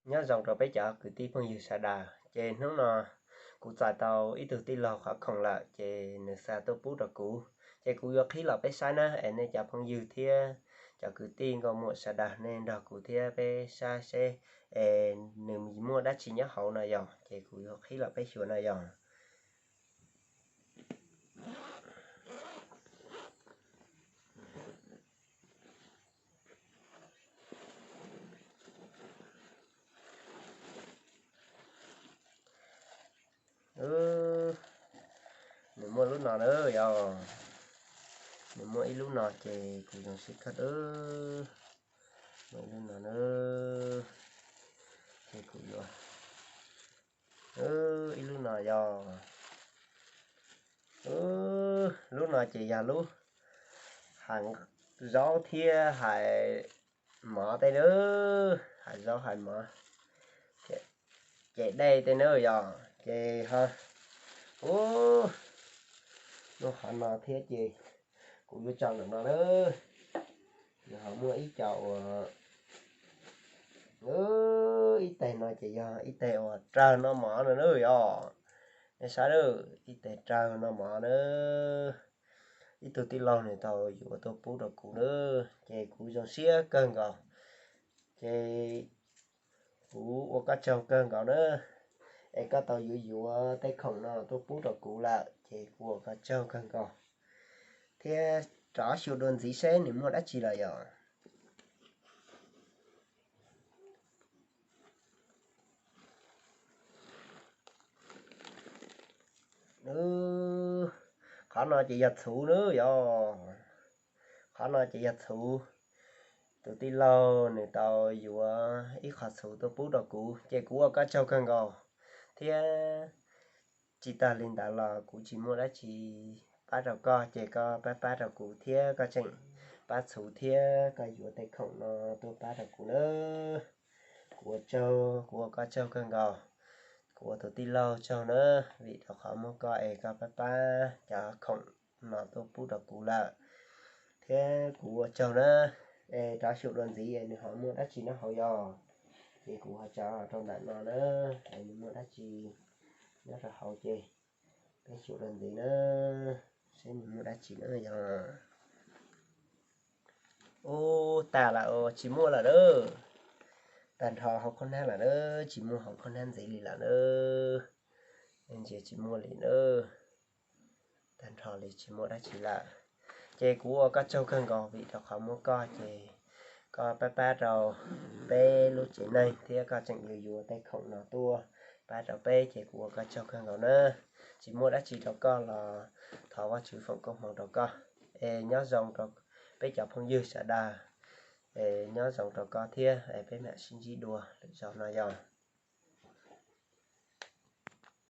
Nyob zoo rau peb cov kwv tij phooj ywg sawv daws, ces hnub no kuv txais tau ib tug tij laug qhov khoom lawm, ces nws xa tuaj pub rau kuv, ces kuv yuav qhib los peb saib na, es nej cov phooj ywg thiab cov kwv tij nkauj muam sawv daws nej nrog kuv thiab peb saib seb es nws muaj dab tsi nyob hauv no yog, ces kuv yuav qhib los peb xyuas no yog. Nws muaj lub no na yog, nws muaj ib lub no ces kuv zoo siab kawg, muaj ib lub no na, ces kuv yuav, ib lub no yog, lub no ces yog lub hais zaub thiab hais mov tej na, hais zaub hais mov, ces dej tej na yog, ces ho, ub, muaj qhov no thiab ces kuv yuav tso ntawm no na, nws ho muaj ib co uas, ib teg no ces yog ib teg uas raws noj mov no na yog, nej saib lawm, ib teg raws noj mov na. Ib tug tij laug nws tau yuav tuaj pub rau kuv na, ces kuv zoo siab kawg nkaus, ces kuv ua koj tsaug kawg nkaus na, es koj tau yuav yuav tej khoom no tuaj pub rau kuv lawm ces kuv ua koj tsaug kawg nkaus, thiab rov xyuas dua ntxiv seb nws muaj dab tsi lawm yog. Qhov no ces yog txhuv na yog, qhov no ces yog txhuv. Tus tij laug nws tau yuav ib qho txhuv tuaj pub rau kuv ces kuv ua koj tsaug kawg nkaus, thiab tsis tas li ntawd los kuv tsis muaj dab tsi pab rau koj ces koj pab pab rau kuv thiab koj tseem pab txhuv thiab koj yuav tej khoom no tuaj pab rau kuv na. Kuv ua tsaug, kuv ua koj tsaug kawg nkaus, kuv ua tus tij laug tsaug na, vim rau qhov muaj koj es koj pab pab cov khoom no tuaj pub rau kuv lawm, thiab kuv ua tsaug na, es rov xyuas dua ntxiv es nws ho muaj dab tsi nyob hauv yog, ces kuv ho tso rau ntawm no na, es nws muaj dab tsi nyob rau hauv ces peb xyuas dua ntxiv na, seb nws muaj dab tsi na yog. Ub, tag lawm, tsis muaj lawm na, tag nrho hauv qhob hnab lawm na, tsis muaj hauv qhob hnab ntxiv li lawm na, ntsia tsis muaj li na, tag nrho li tsis muaj dab tsi lawm. Ces kuv ua koj tsaug kawg nkaus vim rau qhov muaj koj ces koj pab pab rau peb lub tsev neeg thiab koj tseem yuav yuav tej khoom no tuaj pab rau peb ces kuv ua koj tsaug kawg nkaus na. Tsis muaj dab tsi rau koj los thov Vajtswv foom koob hmoov rau koj, es nyob zoo rau peb cov phooj ywg sawv daws, es nyob zoo rau koj thiab es peb mam sib ntsib dua lwm zaus no yog.